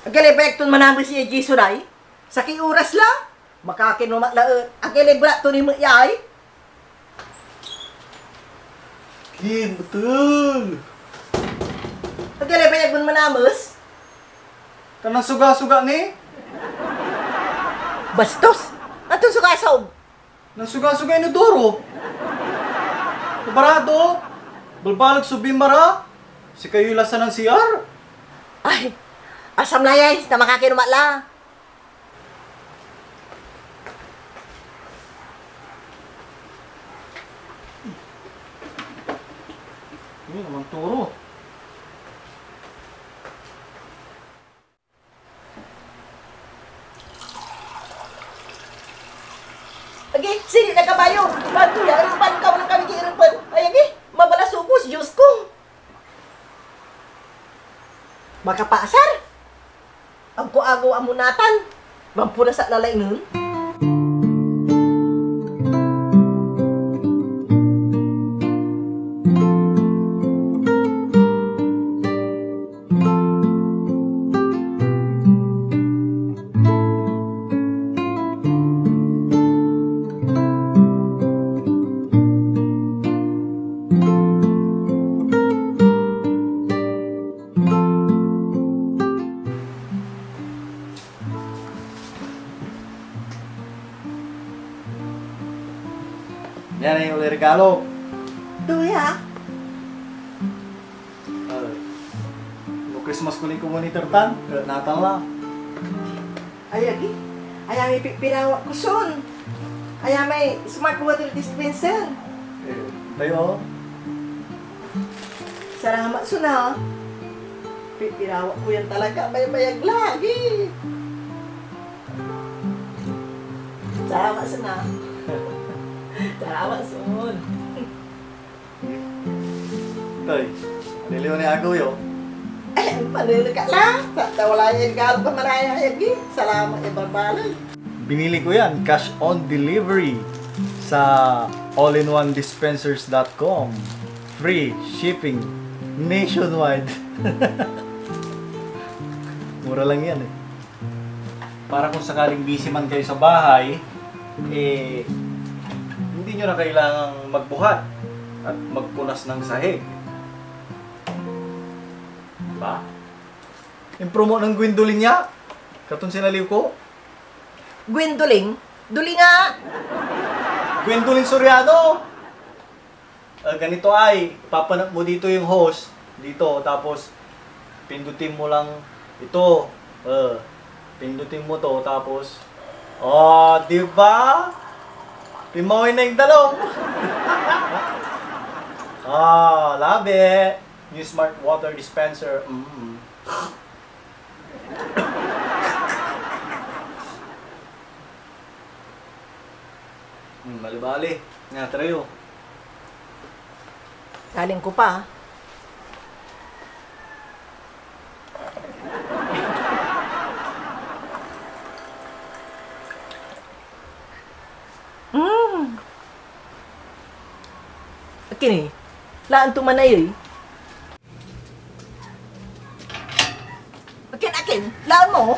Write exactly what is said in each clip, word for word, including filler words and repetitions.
Agay lay bayag ton manames ya Jason ay? Sakey oras la. Makakinumat la et. Agay lay belat to ni met ya ay? Kim, betul. Agay lay bayag mon manames? Tan nansuga-suga ni? Bastos! Anton suga-sug? Nansuga-suga inodoro. Barado. Balbaleg so bimba ra. Sikayoy lasa nen C R. Ay, asam la yay, ta makakinumat la. Yun naman, toro. Agi, sini na kabayo. Banto ya, erepan ka, walang kami ki erepan. Ay, agi, mabalas so ubos, Diyos ko. Makapaasar? Agko agew a munatan. Mampunas ak lalaingen. Yan ay ulay regalo. Duya. Ah, no Christmas ko ni kumo ni Tertan, eh, Natal la. Ay, agi. Ay, amay pipirawak ko son. Ay, amay smart water dispenser. Eh, tayo. Salamat son, ah. Pipirawak ko yan talaga. Baybayag lagi. Salamat son, ah. Salamat son. Toy, aliliw ni agew yo. Eh, maneneka la. Sa, sa wala yan galo ka manayayag, eh. Salamat ya balbaleg. Binili ko yan, cash on delivery sa all in one dispensers dot com. Free shipping nationwide. Mura lang yan eh. Para kung sakaling busy man kayo sa bahay, eh, hindi nyo na kailangang magbuhat at magpunas ng sahig. Diba? Impromo ng Gwendolyn ya. Katon sinaliw ko. Gwendolyn? Doli nga! Gwendolyn Soriano! Ah, ganito ay, ipapanap mo dito yung hose, dito, tapos pindutin mo lang ito. Ah, pindutin mo to, tapos, oh, di ba? Pimaway na yung talong. Ah, love it. New smart water dispenser. Mm. Hmm, bali-bali. Nga, try, oh. Saling ko pa. Mm. Akin eh. Laan to manay eh. Akin, akin. Laan mo.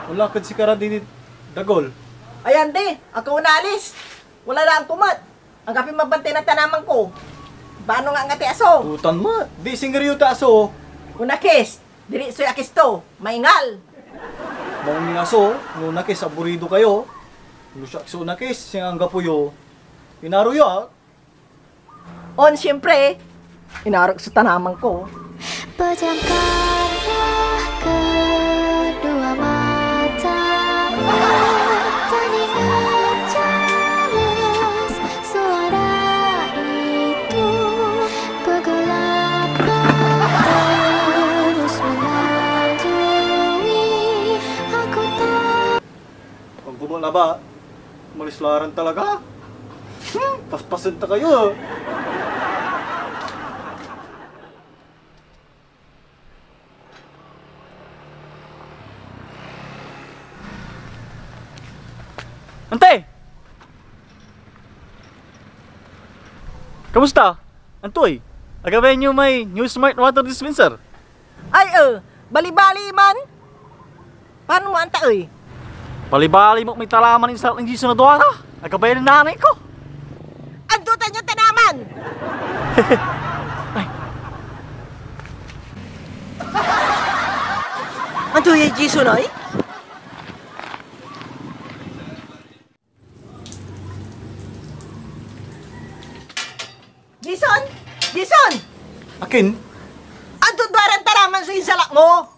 Wala kad sikara din dagol. Ayan di. Ako unalis. Wala laan ko met. Anggapoy mabantay na tanaman ko. Bano nga angati aso? Utan met. Di singeryo ta aso. Onakis. Diritsoy akis to. Maingal. Maong ni aso, no nakis aburido kayo. No siak so nakis, sing anggapo yo. Inaro yo, ah. On, siyempre. Inarok so tanaman ko. Pejamkanlah kedua matamu, dan ingat jelas suara itu, kegelapan terus menghantui aku tak. Pag gumawa na ba, umalis la ran talaga. Hmm, paspasen ta kayo. Ante! Kamusta? Antoy? Agawaen yo may new smart water dispenser? Ay, eh, Balibali man. Paano mo antaey? Balibali mo may taraman insalat nen Jason a duara. Agabay na nanay ko. Anto tan ya tanaman? Ay. Anto ya Jason ay? Jason? Jason! Akin? Anto duaran taraman so insalat mo?